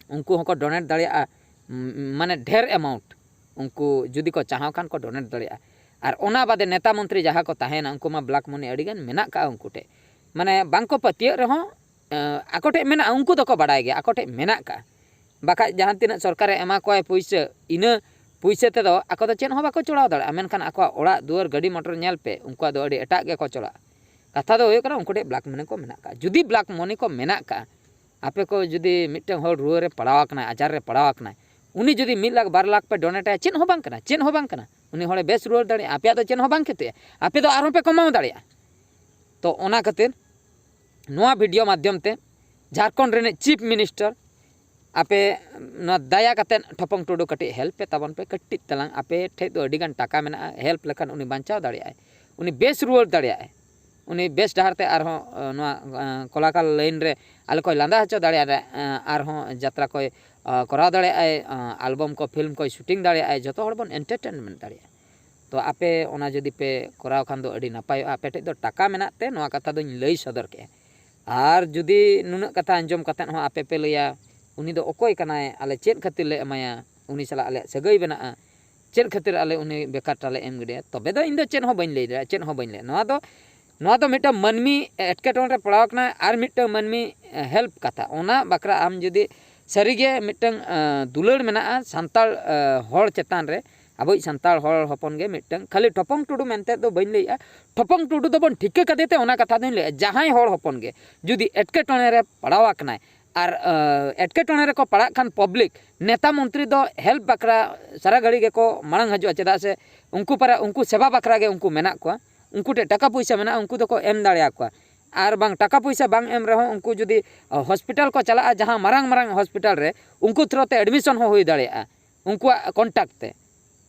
ᱩᱱᱠᱩ ᱦᱚᱸᱠᱚ ᱰᱚᱱᱮᱴ ᱫᱟᱲᱮᱭᱟᱜᱼᱟ, ᱩᱢ, ᱢᱟᱱᱮ ᱰᱷᱮᱨ ᱮᱢᱟᱣᱩᱱᱴ᱾ ᱩᱱᱠᱩ ᱡᱩᱫᱤ ᱠᱚ ᱪᱟᱦᱟᱣ ᱠᱷᱟᱱ ᱠᱚ ᱰᱚᱱᱮᱴ ᱫᱟᱲᱮᱭᱟᱜᱼᱟ᱾ ᱟᱨ ᱚᱱᱟ ᱵᱟᱫᱮ ᱱᱮᱛᱟ ᱢᱚᱱᱛᱨᱤ ᱡᱟᱦᱟᱸ ᱠᱚ ᱛᱟᱦᱮᱱᱟ, ᱩᱱᱠᱩ ᱢᱟ ᱵᱞᱟᱠ ᱢᱟᱱᱤ ᱟᱹᱰᱤ ᱜᱟᱱ ᱢᱮᱱᱟᱜ ᱠᱟᱜᱼᱟ ᱩᱱᱠᱩ ᱴᱷᱮᱡ᱾ ᱢᱟᱱᱮ ᱵᱟᱝ ᱠᱚ ᱯᱟᱹᱛᱭᱟᱹᱜ ᱨᱮᱦᱚᱸ, ᱮᱸ, ᱟᱠᱚ ᱴᱷᱮᱡ ᱢᱮᱱᱟᱜᱼᱟ, ᱩᱱᱠᱩ ᱫᱚᱠᱚ ᱵᱟᱰᱟᱭ ᱜᱮᱭᱟ ᱟᱠᱚ ᱴᱷᱮᱡ ᱢᱮᱱᱟᱜ ᱠᱟᱜᱼᱟ᱾ ᱵᱟᱠᱷᱟᱡ ᱡᱟᱦᱟᱸ ᱛᱤᱱᱟᱹᱜ ᱥᱚᱨᱠᱟᱨᱮ ᱮᱢᱟ ᱠᱚᱣᱟᱭ ᱯᱩᱭᱥᱟᱹ, ᱤᱱᱟᱹ ᱯᱩᱭᱥᱟᱹ ᱛᱮᱫᱚ ᱟᱠᱚ ᱫᱚ ᱪᱮᱫ ᱦᱚᱸ ᱵᱟᱠᱚ ᱪᱚᱲᱟᱣ ᱫᱟᱲᱮᱭᱟᱜᱼᱟ᱾ ᱢᱮᱱᱠᱷᱟᱱ ᱟᱠᱚᱣᱟᱜ ᱚᱲᱟᱜ ᱫᱩᱣᱟᱹᱨ, ᱜᱟᱹᱰᱤ ᱢᱚᱴᱚᱨ ᱧᱮᱞ ᱯᱮ, ᱩᱱᱠᱩᱣᱟᱜ ᱫᱚ ᱟᱹᱰᱤ ᱮᱴᱟᱜ ᱜᱮᱠᱚ ᱪᱚᱲᱟᱜᱼᱟ᱾ ᱠᱟᱛᱷᱟ ᱫᱚ ᱦᱩᱭᱩᱜ ᱠᱟᱱᱟ, ᱩᱱᱠᱩ ᱴᱷᱮᱡ ᱵᱞᱟᱠ ᱢᱟᱱᱤ ᱠᱚ ᱢᱮᱱᱟᱜ ᱠᱟᱜᱼᱟ᱾ ᱡᱩᱫᱤ ᱵᱞᱟᱠ ᱢᱟᱱᱤ ᱠᱚ ᱢᱮᱱᱟᱜ ᱠᱟᱜᱼᱟ, ᱟᱯᱮ ᱠᱚ ᱡᱩᱫᱤ ᱢᱤᱫᱴᱟᱝ ᱦᱚᱲ ᱨᱩᱣᱟᱹ ᱨᱮ ᱯᱟᱲᱟᱣ ᱟᱠᱟᱱᱟᱭ, ᱟᱡᱟᱨ ᱨᱮ ᱯᱟᱲᱟᱣ ᱟᱠᱟᱱᱟᱭ, ᱩᱱᱤ ᱡᱩᱫᱤ ᱢᱤᱫ ᱞᱟᱠᱷ ᱵᱟᱨ ᱞᱟᱠᱷ ᱯᱮ ᱰᱚᱱᱮᱴ ᱟᱭᱟ, ᱪᱮᱫ ᱦᱚᱸ ᱵᱟᱝ ᱠᱟᱱᱟ, ᱪᱮᱫ ᱦᱚᱸ ᱵᱟᱝ ᱠᱟᱱᱟ᱾ ᱩᱱᱤ ᱦᱚᱲᱮ ᱵᱮᱥ ᱨᱩᱣᱟᱹᱲ ᱫᱟᱲᱮᱭᱟᱜᱼᱟ, ᱟᱯᱮᱭᱟᱜ ᱫᱚ ᱪᱮᱫ ᱦᱚᱸ ᱵᱟᱝ ᱠᱷᱚᱛᱤᱜᱼᱟ, ᱟᱯᱮ ᱫᱚ ᱟᱨᱦᱚᱸ ᱯᱮ ᱠᱚᱢᱟᱣ ᱫᱟᱲᱮᱭᱟᱜᱼᱟ᱾ ᱛᱚ ᱚᱱᱟ ᱠᱷᱟᱹᱛᱤᱨ ᱱᱚᱣᱟ ᱵᱷᱤᱰᱤᱭᱳ ᱢᱟᱫᱽᱫᱷᱚᱢ ᱛᱮ ᱡᱷᱟᱲᱠᱷᱚᱸᱰ ᱨᱤᱱᱤᱡ ᱪᱤᱯ ᱢᱤᱱᱤᱥᱴᱟᱨ, ᱟᱯᱮ ᱱᱚᱣᱟ ᱫᱟᱭᱟ ᱠᱟᱛᱮᱫ ᱴᱷᱚᱯᱚᱝ ᱴᱩᱰᱩ ᱠᱟᱹᱴᱤᱡ ᱦᱮᱞᱯ ᱯᱮ ᱛᱟᱵᱚᱱ ᱯᱮ, ᱠᱟᱹᱴᱤᱡ ᱛᱟᱞᱟᱝ᱾ ᱟᱯᱮ ᱴᱷᱮᱡ ᱫᱚ ᱟᱹᱰᱤ ᱜᱟᱱ ᱴᱟᱠᱟ ᱢᱮᱱᱟᱜᱼᱟ, ᱦᱮᱞᱯ ᱞᱮᱠᱷᱟᱱ ᱩᱱᱤ ᱵᱟᱧᱪᱟᱣ ᱫᱟᱲᱮᱭᱟᱜᱼᱟᱭ, ᱩᱱᱤ ᱵᱮᱥ ᱨᱩᱣᱟᱹᱲ ᱫᱟᱲᱮᱭᱟᱜᱼᱟᱭ, ᱩᱱᱤ ᱵᱮᱥ ᱰᱟᱦᱟᱨ ᱛᱮ ᱟᱨᱦᱚᱸ, ᱮ, ᱱᱚᱣᱟ, ᱮ, ᱠᱚᱞᱟᱠᱟᱞ ᱞᱟᱭᱤᱱ ᱨᱮ ᱟᱞᱮ ᱠᱚᱭ ᱞᱟᱸᱫᱟ ᱦᱚᱪᱚ ᱫᱟᱲᱮᱭᱟᱜᱼᱟ, ᱮ, ᱟᱨᱦᱚᱸ ᱡᱟᱛᱨᱟ ᱠᱚᱭ, ᱮ, ᱠᱚᱨᱟᱣ ᱫᱟᱲᱮᱭᱟᱜᱼᱟᱭ, ᱮ, ᱟᱞᱵᱚᱢ ᱠᱚ, ᱯᱷᱤᱞᱢ ᱠᱚᱭ ᱥᱩᱴᱤᱝ ᱫᱟᱲᱮᱭᱟᱜᱼᱟᱭ, ᱡᱚᱛᱚ ᱦᱚᱲ ᱵᱚᱱ ᱮᱱᱴᱟᱨᱴᱮᱱᱢᱮᱱᱴ ᱫᱟᱲᱮᱭᱟᱜᱼᱟ᱾ ᱛᱚ ᱟᱯᱮ ᱚᱱᱟ ᱡᱩᱫᱤ ᱯᱮ ᱠᱚᱨᱟᱣ ᱠᱷᱟᱱ ᱫᱚ ᱟᱹᱰᱤ ᱱᱟᱯᱟᱭᱚᱜᱼᱟ᱾ ᱟᱯᱮ ᱴᱷᱮᱡ ᱫᱚ ᱴᱟᱠᱟ ᱢᱮᱱᱟᱜ ᱛᱮ ᱱᱚᱣᱟ ᱠᱟᱛᱷᱟ ᱫᱚᱧ ᱞᱟᱹᱭ ᱥᱚᱫᱚᱨ ᱠᱮᱜᱼᱟ᱾ ᱟᱨ ᱡᱩᱫᱤ ᱱᱩᱱᱟᱹᱜ ᱠᱟᱛᱷᱟ ᱟᱸᱡᱚᱢ ᱠᱟᱛᱮᱫ ᱦᱚᱸ ᱟᱯᱮ ᱯᱮ ᱞᱟᱹᱭᱟ, "ᱩᱱᱤ ᱫᱚ ᱚᱠᱚᱭ ᱠᱟᱱᱟᱭ? ᱟᱞᱮ ᱪᱮᱫ ᱠᱷᱟᱹᱛᱤᱨ ᱞᱮ ᱮᱢᱟᱭᱟ? ᱩᱱᱤ ᱥᱟᱞᱟᱜ ᱟᱞᱮᱭᱟᱜ ᱥᱟᱹᱜᱟᱹᱭ ᱢᱮᱱᱟᱜᱼᱟ, ᱪᱮᱫ ᱠᱷᱟᱹᱛᱤᱨ ᱟᱞᱮ ᱩᱱᱤ ᱵᱮᱠᱟᱨ ᱴᱟᱞᱮ ᱮᱢ ᱜᱤᱰᱤᱭᱟ? ᱛᱚᱵᱮ ᱫᱚ ᱤᱧ ᱫᱚ ᱪᱮᱫ ᱦᱚᱸ ᱵᱟᱹᱧ ᱞᱟᱹᱭ ᱫᱟᱲᱮᱭᱟᱜᱼᱟ, ᱪᱮᱫ ᱦᱚᱸ ᱵᱟᱹᱧ ᱞᱟᱹᱭᱟ᱾ ᱱᱚᱣᱟ ᱫᱚ, ᱱᱚᱣᱟ ᱫᱚ ᱢᱤᱫᱴᱟᱝ ᱢᱟᱹᱱᱢᱤ ᱮᱴᱠᱮᱴᱚᱬᱮ ᱨᱮ ᱯᱟᱲᱟᱣ ᱟᱠᱟᱱᱟ ᱟᱨ ᱢᱤᱫᱴᱟᱝ ᱢᱟᱹᱱᱢᱤ ᱦᱮᱞᱯ ᱠᱟᱛᱷᱟ, ᱚᱱᱟ ᱵᱟᱠᱷᱨᱟ ᱟᱢ ᱡᱩᱫᱤ ᱥᱟᱹᱨᱤᱜᱮ ᱢᱤᱫᱴᱟᱝ ᱫᱩᱞᱟᱹᱲ ᱢᱮᱱᱟᱜᱼᱟ ᱥᱟᱱᱛᱟᱲ ᱦᱚᱲ ᱪᱮᱛᱟᱱ ᱨᱮ, ᱟᱵᱚᱭᱤᱡ ᱥᱟᱱᱛᱟᱲ ᱦᱚᱲ ᱦᱚᱯᱚᱱ ᱜᱮ ᱢᱤᱫᱴᱟᱝ, ᱠᱷᱟᱹᱞᱤ ᱴᱷᱚᱯᱚᱝ ᱴᱩᱰᱩ ᱢᱮᱱᱛᱮ ᱫᱚ ᱵᱟᱹᱧ ᱞᱟᱹᱭᱮᱜᱼᱟ, ᱴᱷᱚᱯᱚᱝ ᱴᱩᱰᱩ ᱫᱚᱵᱚᱱ ᱴᱷᱤᱠᱟᱹ ᱠᱟᱫᱮ ᱛᱮ ᱚᱱᱟ ᱠᱟᱛᱷᱟ ᱫᱚᱧ ᱞᱟᱹᱭᱮᱜᱼᱟ᱾ ᱡᱟᱦᱟᱸᱭ ᱦᱚᱲ ᱦᱚᱯᱚᱱ ᱜᱮ ᱡᱩᱫᱤ ᱮᱴᱠᱮᱴᱚᱬᱮ ᱨᱮ ᱯᱟᱲᱟᱣ ᱟᱠᱟᱱᱟᱭ ᱟᱨ ᱮᱴᱠᱮᱴᱚᱬᱮ ᱨᱮᱠᱚ ᱯᱟᱲᱟᱜ ᱠᱷᱟᱱ ᱯᱟᱵᱽᱞᱤᱠ ᱱᱮᱛᱟ ᱢᱚᱱᱛᱨᱤ ᱫᱚ ᱦᱮᱞᱯ ᱵᱟᱠᱷᱨᱟ ᱥᱟᱨᱟ ᱜᱷᱟᱹᱲᱤ ᱜᱮᱠᱚ ᱢᱟᱲᱟᱝ ᱦᱤᱡᱩᱜᱼᱟ, ᱪᱮᱫᱟᱜ ᱥᱮ ᱩᱱᱠᱩ ᱯᱟᱨᱟ ᱩᱱᱠᱩ ᱥᱮᱵᱟ ᱵᱟᱠᱷᱨᱟ ᱜᱮ ᱩᱱᱠᱩ ᱢᱮᱱᱟᱜ ᱠᱚᱣᱟ, ᱩᱱᱠᱩ ᱴᱷᱮᱱ ᱴᱟᱠᱟ ᱯᱚᱭᱥᱟ ᱢᱮᱱᱟᱜᱼᱟ, ᱩᱱᱠᱩ ᱫᱚᱠᱚ ᱮᱢ ᱫᱟᱲᱮᱭᱟᱠᱚᱣᱟ᱾ ᱟᱨ ᱵᱟᱝ ᱴᱟᱠᱟ ᱯᱚᱭᱥᱟ ᱵᱟᱝ ᱮᱢ ᱨᱮᱦᱚᱸ ᱩᱱᱠᱩ ᱡᱩᱫᱤ ᱦᱚᱥᱯᱤᱴᱟᱞ ᱠᱚ ᱪᱟᱞᱟᱜᱼᱟ, ᱡᱟᱦᱟᱸ ᱢᱟᱨᱟᱝ ᱢᱟᱨᱟᱝ ᱦᱚᱥᱯᱤᱴᱟᱞ ᱨᱮ, ᱩᱱᱠᱩ ᱛᱷᱨᱳ ᱛᱮ ᱮᱰᱢᱤᱥᱚᱱ ᱦᱚᱸ ᱦᱩᱭ ᱫᱟᱲᱮᱭᱟᱜᱼᱟ ᱩᱱᱠᱩᱣᱟᱜ ᱠᱚᱱᱴᱟᱠᱴ ᱛᱮ᱾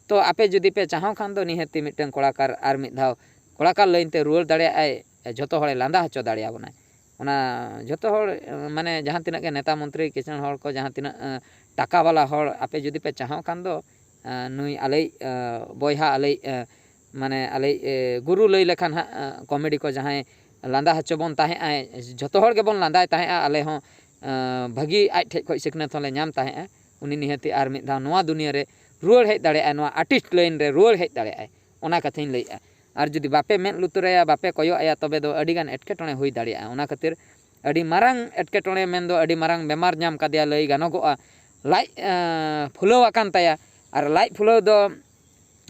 ᱛᱚ ᱟᱯᱮ ᱡᱩᱫᱤ ᱯᱮ ᱪᱟᱦᱚ ᱠᱷᱟᱱ ᱫᱚ ᱱᱤᱦᱟᱹᱛᱤ ᱢᱤᱫᱴᱟᱝ ᱠᱚᱲᱟᱠᱟᱨ ᱟᱨ ᱢᱤᱫ ᱫᱷᱟᱣ ᱠᱚᱲᱟᱠᱟᱨ ᱞᱟᱭᱤᱱ ᱛᱮ ᱨᱩᱣᱟᱹᱲ ᱫᱟᱲᱮᱭᱟᱜᱼᱟᱭ, ᱡᱷᱚᱛᱚ ᱦᱚᱲᱮ ᱞᱟᱸᱫᱟ ᱦᱚᱪᱚ ᱫᱟᱲᱮᱭᱟᱵᱚᱱᱟᱭ᱾ ᱚᱱᱟ ᱡᱷᱚᱛᱚ ᱦᱚᱲ, ᱢᱟᱱᱮ ᱡᱟᱦᱟᱸ ᱛᱤᱱᱟᱹᱜ ᱜᱮ ᱱᱮᱛᱟ ᱢᱚᱱᱛᱨᱤ ᱠᱤᱥᱟᱹᱬ ᱦᱚᱲ ᱠᱚ, ᱡᱟᱦᱟᱸ ᱛᱤᱱᱟᱹᱜ ᱴᱟᱠᱟ ᱵᱟᱞᱟ ᱦᱚᱲ, ᱟᱯᱮ ᱡᱩᱫᱤ ᱯᱮ ᱪᱟᱦᱚ ᱠᱷᱟᱱ ᱫᱚ ᱱᱩᱭ ᱟᱞᱮᱭᱤᱡ ᱵᱚᱭᱦᱟ, ᱟᱞᱮᱭᱤᱡ ᱢᱟᱱᱮ ᱟᱞᱮᱭᱤᱡ ᱜᱩᱨᱩ ᱞᱟᱹᱭ ᱞᱮᱠᱷᱟᱱ ᱦᱟᱸᱜ, ᱠᱚᱢᱮᱰᱤ ᱠᱚ ᱡᱟᱦᱟᱸᱭ ᱞᱟᱸᱫᱟ ᱦᱚᱪᱚ ᱵᱚᱱ ᱛᱟᱦᱮᱸᱜ ᱟᱭ, ᱡᱷᱚᱛᱚ ᱦᱚᱲ ᱜᱮᱵᱚᱱ ᱞᱟᱸᱫᱟᱭ ᱛᱟᱦᱮᱸᱜᱼᱟ, ᱟᱞᱮ ᱦᱚᱸ ᱵᱷᱟᱹᱜᱤ ᱟᱡ ᱴᱷᱮᱡ ᱠᱷᱚᱡ ᱥᱤᱠᱷᱱᱟᱹᱛ ᱦᱚᱸᱞᱮ ᱧᱟᱢ ᱛᱟᱦᱮᱸᱜᱼᱟ᱾ ᱩᱱᱤ ᱱᱤᱦᱟᱹᱛᱤ ᱟᱨ ᱢᱤᱫ ᱫᱷᱟᱣ ᱱᱚᱣᱟ ᱫᱩᱱᱤᱭᱟᱹ ᱨᱮ ᱨᱩᱣᱟᱹᱲ ᱦᱮᱡ ᱫᱟᱲᱮᱭᱟᱜᱼᱟᱭ, ᱱᱚᱣᱟ ᱟᱨᱴᱤᱥᱴ ᱞᱟᱭᱤᱱ ᱨᱮ ᱨᱩᱣᱟᱹᱲ ᱦᱮᱡ ᱫᱟᱲᱮᱭᱟᱜᱼᱟᱭ, ᱚᱱᱟ ᱠᱟᱛᱷᱟᱧ ᱞᱟᱹᱭᱮᱜᱼᱟ᱾ ᱟᱨ ᱡᱩᱫᱤ ᱵᱟᱯᱮ ᱢᱮᱫ ᱞᱩᱛᱩᱨᱟᱭᱟ, ᱵᱟᱯᱮ ᱠᱚᱭᱚᱜ ᱟᱭᱟ, ᱛᱚᱵᱮ ᱫᱚ ᱟᱹᱰᱤᱜᱟᱱ ᱮᱴᱠᱮᱴᱚᱬᱮ ᱦᱩᱭ ᱫᱟᱲᱮᱭᱟᱜᱼᱟ᱾ ᱚᱱᱟ ᱠᱷᱟᱹᱛᱤᱨ ᱟᱹᱰᱤ ᱢᱟᱨᱟᱝ ᱮᱴᱠᱮᱴᱚᱬᱮ ᱢᱮᱱᱫᱚ ᱟᱹᱰᱤ ᱢᱟᱨᱟᱝ ᱵᱮᱢᱟᱨ ᱧᱟᱢ ᱠᱟᱫᱮᱭᱟ ᱞᱟᱹᱭ ᱜᱟᱱᱚᱜᱚᱜᱼᱟ᱾ ᱞᱟᱡ ᱯᱷᱩᱞᱟᱹᱣ ᱟᱠᱟᱱ ᱛᱟᱭᱟ, ᱟᱨ ᱞᱟᱡ ᱯᱷᱩᱞᱟᱹᱣ ᱫᱚ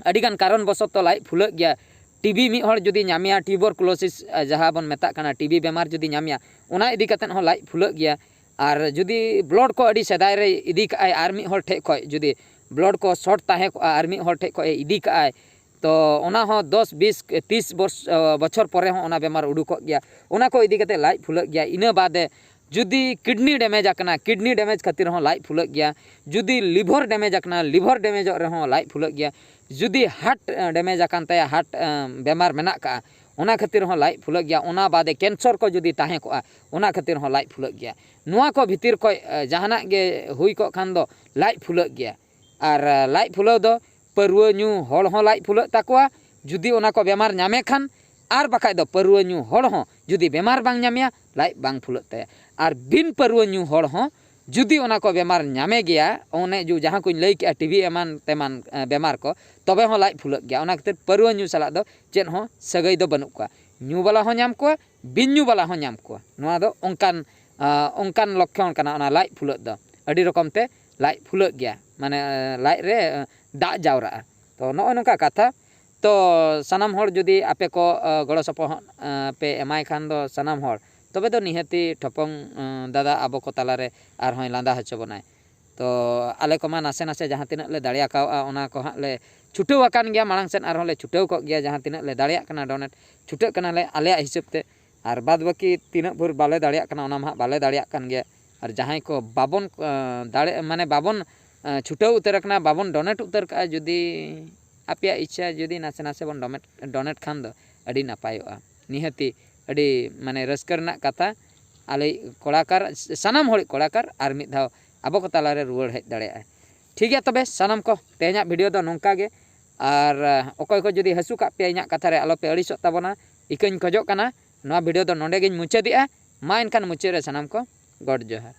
ᱟᱹᱰᱤᱜᱟᱱ ᱠᱟᱨᱚᱱ ᱵᱚᱥᱚᱛᱚ ᱞᱟᱡ ᱯᱷᱩᱞᱟᱹᱜ ᱜᱮᱭᱟ᱾ ᱴᱤᱵᱤ ᱢᱤᱫ ᱦᱚᱲ ᱡᱩᱫᱤ ᱧᱟᱢᱮᱭᱟ, ᱴᱤᱭᱩᱵᱟᱨᱠᱩᱞᱳᱥᱤᱥ ᱡᱟᱦᱟᱸ ᱵᱚᱱ ᱢᱮᱛᱟᱜ ᱠᱟᱱᱟ, ᱴᱤᱵᱤ ᱵᱮᱢᱟᱨ ᱡᱩᱫᱤ ᱧᱟᱢᱮᱭᱟ, ᱚᱱᱟ ᱤᱫᱤ ᱠᱟᱛᱮᱫ ᱦᱚᱸ ᱞᱟᱡ ᱯᱷᱩᱞᱟᱹᱜ ᱜᱮᱭᱟ᱾ ᱟᱨ ᱡᱩᱫᱤ ᱵᱞᱚᱰ ᱠᱚ ᱟᱹᱰᱤ ᱥᱮᱫᱟᱭ ᱨᱮ ᱤᱫᱤ ᱠᱟᱜᱼᱟᱭ ᱟᱨ ᱢᱤᱫ ᱦᱚᱲ ᱴᱷᱮᱡ ᱠᱷᱚᱡ, ᱡᱩᱫᱤ ᱵᱞᱚᱰ ᱠᱚ ᱥᱚᱨᱴ ᱛᱟᱦᱮᱸ ᱠᱚᱜᱼᱟ ᱟᱨ ᱢᱤᱫ ᱦᱚᱲ ᱴᱷᱮᱡ ᱠᱷᱚᱡ ᱮ ᱤᱫᱤ ᱠᱟᱜᱼᱟᱭ, ᱛᱚ ᱚᱱᱟ ᱦᱚᱸ ᱫᱚᱥ, ᱵᱤᱥ, ᱛᱤᱥ ᱵᱚᱨᱥ-, ᱵᱚᱪᱷᱚᱨ ᱯᱚᱨᱮ ᱦᱚᱸ ᱚᱱᱟ ᱵᱮᱢᱟᱨ ᱩᱰᱩᱠᱚᱜ ᱜᱮᱭᱟ᱾ ᱚᱱᱟ ᱠᱚ ᱤᱫᱤ ᱠᱟᱛᱮ ᱞᱟᱡ ᱯᱷᱩᱞᱟᱹᱜ ᱜᱮᱭᱟ᱾ ᱤᱱᱟᱹ ᱵᱟᱫᱮ ᱡᱩᱫᱤ ᱠᱤᱰᱱᱤ ᱰᱮᱢᱮᱡᱽ ᱟᱠᱟᱱᱟ, ᱠᱤᱰᱱᱤ ᱰᱮᱢᱮᱡᱽ ᱠᱷᱟᱹᱛᱤᱨ ᱦᱚᱸ ᱞᱟᱡ ᱯᱷᱩᱞᱟᱹᱜ ᱜᱮᱭᱟ᱾ ᱡᱩᱫᱤ ᱞᱤᱵᱷᱚᱨ ᱰᱮᱢᱮᱡᱽ ᱟᱠᱟᱱᱟ, ᱞᱤᱵᱷᱚᱨ ᱰᱮᱢᱮᱡᱚᱜ ᱨᱮᱦᱚᱸ ᱞᱟᱡ ᱯᱷᱩᱞᱟᱹᱜ ᱜᱮᱭᱟ᱾ ᱡᱩᱫᱤ ᱦᱟᱨᱴ ᱰᱮᱢᱮᱡᱽ ᱟᱠᱟᱱ ᱛᱟᱭᱟ, ᱦᱟᱨᱴ ᱵᱮᱢᱟᱨ ᱢᱮᱱᱟᱜ ᱠᱟᱜᱼᱟ, ᱚᱱᱟ ᱠᱷᱟᱹᱛᱤᱨ ᱦᱚᱸ ᱞᱟᱡ ᱯᱷᱩᱞᱟᱹᱜ ᱜᱮᱭᱟ᱾ ᱚᱱᱟ ᱵᱟᱫᱮ ᱠᱮᱱᱥᱚᱨ ᱠᱚ ᱡᱩᱫᱤ ᱛᱟᱦᱮᱸ ᱠᱚᱜᱼᱟ, ᱚᱱᱟ ᱠᱷᱟᱹᱛᱤᱨ ᱦᱚᱸ ᱞᱟᱡ ᱯᱷᱩᱞᱟᱹᱜ ᱜᱮᱭᱟ᱾ ᱱᱚᱣᱟ ᱠᱚ ᱵᱷᱤᱛᱤᱨ ᱠᱷᱚᱡ ᱡᱟᱦᱟᱱᱟᱜ ᱜᱮ ᱦᱩᱭ ᱠᱚᱜ ᱠᱷᱟᱱ ᱫᱚ ᱞᱟᱡ ᱯᱷᱩᱞᱟᱹᱜ ᱜᱮᱭᱟ᱾ ᱟᱨ ᱞᱟᱡ ᱯᱷᱩᱞᱟᱹᱣ ᱫᱚ ᱯᱟᱹᱨᱣᱟᱹ ᱧᱩ ᱦᱚᱲ ᱦᱚᱸ ᱞᱟᱡ ᱯᱷᱩᱞᱟᱹᱜ ᱛᱟᱠᱚᱣᱟ, ᱡᱩᱫᱤ ᱚᱱᱟ ᱠᱚ ᱵᱮᱢᱟᱨ ᱧᱟᱢᱮ ᱠᱷᱟᱱ, ᱟᱨ ᱵᱟᱠᱷᱟᱡ ᱫᱚ ᱯᱟᱹᱨᱣᱟᱹ ᱧᱩ ᱦᱚᱲ ᱦᱚᱸ ᱡᱩᱫᱤ ᱵᱮᱢᱟᱨ ᱵᱟᱝ ᱧᱟᱢᱮᱭᱟ, ᱞᱟᱡ ᱵᱟᱝ ᱯᱷᱩᱞᱟᱹᱜ ᱛᱟᱭᱟ᱾ ᱟᱨ ᱵᱤᱱ ᱯᱟᱹᱨᱣᱟᱹ ᱧᱩ ᱦᱚᱲ ᱦᱚᱸ ᱡᱩᱫᱤ ᱚᱱᱟ ᱠᱚ ᱵᱮᱢᱟᱨ ᱧᱟᱢᱮ ᱜᱮᱭᱟ, ᱚᱱᱮ ᱡᱩ ᱡᱟᱦᱟᱸ ᱠᱚᱧ ᱞᱟᱹᱭ ᱠᱮᱜᱼᱟ, ᱴᱤᱵᱷᱤ ᱮᱢᱟᱱ ᱛᱮᱢᱟᱱ ᱵᱮᱢᱟᱨ ᱠᱚ, ᱛᱚᱵᱮ ᱦᱚᱸ ᱞᱟᱡ ᱯᱷᱩᱞᱟᱹᱜ ᱜᱮᱭᱟ᱾ ᱚᱱᱟ ᱠᱷᱟᱹᱛᱤᱨ ᱯᱟᱹᱨᱣᱟᱹ ᱧᱩ ᱥᱟᱞᱟᱜ ᱫᱚ ᱪᱮᱫ ᱦᱚᱸ ᱥᱟᱹᱜᱟᱹᱭ ᱫᱚ ᱵᱟᱹᱱᱩᱜ ᱠᱚᱣᱟ᱾ ᱧᱩ ᱵᱟᱞᱟ ᱦᱚᱸ ᱧᱟᱢ ᱠᱚᱣᱟ, ᱵᱤᱱ ᱧᱩ ᱵᱟᱞᱟ ᱦᱚᱸ ᱧᱟᱢ ᱠᱚᱣᱟ᱾ ᱱᱚᱣᱟ ᱫᱚ ᱚᱱᱠᱟᱱ ᱚᱱᱠᱟᱱ ᱞᱚᱠᱠᱷᱚᱱ ᱠᱟᱱᱟ ᱚᱱᱟ ᱞᱟᱡ ᱯᱷᱩᱞᱟᱹᱜ ᱫᱚ᱾ ᱟᱹᱰᱤ ᱨᱚᱠᱚᱢ ᱛᱮ ᱞᱟᱡ ᱯᱷᱩᱞᱟᱹᱜ ᱜᱮᱭᱟ, ᱢᱟᱱᱮ ᱞᱟᱡ ᱨᱮ ᱫᱟᱜ ᱡᱟᱣᱨᱟᱜᱼᱟ᱾ ᱛᱚ ᱱᱚᱜᱼᱚᱭ ᱱᱚᱝᱠᱟ ᱠᱟᱛᱷᱟ᱾ ᱛᱚ ᱥᱟᱱᱟᱢ ᱦᱚᱲ ᱡᱩᱫᱤ ᱟᱯᱮ ᱠᱚ ᱜᱚᱲᱚ ᱥᱚᱯᱚᱦᱚᱫ ᱯᱮ ᱮᱢᱟᱭ ᱠᱷᱟᱱ ᱫᱚ ᱥᱟᱱᱟᱢ ᱦᱚᱲ, ᱛᱚᱵᱮ ᱫᱚ ᱱᱤᱦᱟᱹᱛᱤ ᱴᱷᱚᱯᱚᱝ ᱫᱟᱫᱟ ᱟᱵᱚ ᱠᱚ ᱛᱟᱞᱟᱨᱮ ᱟᱨᱦᱚᱸᱭ ᱞᱟᱸᱫᱟ ᱦᱚᱪᱚ ᱵᱚᱱᱟᱭ᱾ ᱛᱚ ᱟᱞᱮ ᱠᱚᱢᱟ ᱱᱟᱥᱮ ᱱᱟᱥᱮ ᱡᱟᱦᱟᱸ ᱛᱤᱱᱟᱹᱜ ᱞᱮ ᱫᱟᱲᱮ ᱟᱠᱟᱣᱜᱼᱟ, ᱚᱱᱟ ᱠᱚ ᱦᱟᱸᱜ ᱞᱮ ᱪᱷᱩᱴᱟᱹᱣ ᱟᱠᱟᱱ ᱜᱮᱭᱟ, ᱢᱟᱲᱟᱝ ᱥᱮᱫ ᱟᱨᱦᱚᱸ ᱞᱮ ᱪᱷᱩᱴᱟᱹᱣ ᱠᱚᱜ ᱜᱮᱭᱟ᱾ ᱡᱟᱦᱟᱸ ᱛᱤᱱᱟᱹᱜ ᱞᱮ ᱫᱟᱲᱮᱭᱟᱜ ᱠᱟᱱᱟ, ᱰᱚᱱᱮᱴ ᱪᱷᱩᱴᱟᱹᱜ ᱠᱟᱱᱟᱞᱮ ᱟᱞᱮᱭᱟᱜ ᱦᱤᱥᱟᱹᱵ ᱛᱮ᱾ ᱟᱨ ᱵᱟᱫᱽ ᱵᱟᱹᱠᱤ ᱛᱤᱱᱟᱹᱜ ᱵᱷᱳᱨ ᱵᱟᱞᱮ ᱫᱟᱲᱮᱭᱟᱜ ᱠᱟᱱᱟ, ᱚᱱᱟ ᱢᱟ ᱦᱟᱸᱜ ᱵᱟᱞᱮ ᱫᱟᱲᱮᱭᱟᱜ ᱠᱟᱱ ᱜᱮᱭᱟ᱾ ᱟᱨ ᱡᱟᱦᱟᱸᱭ ᱠᱚ ᱵᱟᱵᱚᱱ ᱫᱟᱲᱮ ᱢᱟᱱᱮ ᱵᱟᱵᱚᱱ ᱪᱷᱩᱴᱟᱹᱣ ᱩᱛᱟᱹᱨ ᱟᱠᱟᱱᱟ, ᱵᱟᱵᱚᱱ ᱰᱚᱱᱮᱴ ᱩᱛᱟᱹᱨ ᱠᱟᱜᱼᱟ, ᱡᱩᱫᱤ ᱟᱯᱮᱭᱟᱜ ᱤᱪᱪᱷᱟ ᱡᱩᱫᱤ ᱱᱟᱥᱮ ᱱᱟᱥᱮ ᱵᱚᱱ ᱰᱚᱱᱮᱴ ᱠᱷᱟᱱ ᱫᱚ ᱟᱹᱰᱤ ᱱᱟᱯᱟᱭᱚᱜᱼᱟ᱾ ᱱᱤᱦᱟᱹᱛᱤ ᱟᱹᱰᱤ ᱢᱟᱱᱮ ᱨᱟᱹᱥᱠᱟᱹ ᱨᱮᱱᱟᱜ ᱠᱟᱛᱷᱟ᱾ ᱟᱞᱮ ᱠᱚᱲᱟᱠᱟᱨ, ᱥᱟᱱᱟᱢ ᱦᱚᱲ ᱠᱚᱲᱟᱠᱟᱨ ᱟᱨ ᱢᱤᱫ ᱫᱷᱟᱣ ᱟᱵᱚ ᱠᱚ ᱛᱟᱞᱟᱨᱮ ᱨᱩᱣᱟᱹᱲ ᱦᱮᱡ ᱫᱟᱲᱮᱭᱟᱜᱼᱟ᱾ ᱴᱷᱤᱠ ᱜᱮᱭᱟ, ᱛᱚᱵᱮ ᱥᱟᱱᱟᱢ ᱠᱚ ᱛᱮᱦᱮᱧᱟᱜ ᱵᱷᱤᱰᱤᱭᱳ ᱫᱚ ᱱᱚᱝᱠᱟ ᱜᱮ᱾ ᱟᱨ ᱚᱠᱚᱭ ᱠᱚ ᱡᱩᱫᱤ ᱦᱟᱹᱥᱩ ᱠᱟᱜ ᱯᱮᱭᱟ ᱤᱧᱟᱹᱜ ᱠᱟᱛᱷᱟ ᱨᱮ, ᱟᱞᱚᱯᱮ ᱟᱹᱲᱤᱥᱚᱜ ᱛᱟᱵᱚᱱᱟ, ᱤᱠᱟᱹᱧ ᱠᱷᱚᱡᱚᱜ ᱠᱟᱱᱟ᱾ ᱱᱚᱣᱟ ᱵᱷᱤᱰᱤᱭᱳ ᱫᱚ ᱱᱚᱰᱮ ᱜᱤᱧ ᱢᱩᱪᱟᱹᱫᱮᱜᱼᱟ᱾ ᱢᱟ ᱮᱱᱠᱷᱟᱱ ᱢᱩᱪᱟᱹᱫ ᱨᱮ ᱥᱟᱱᱟᱢ ᱠᱚ ᱜᱚᱰ ᱡᱚᱦᱟᱨ᱾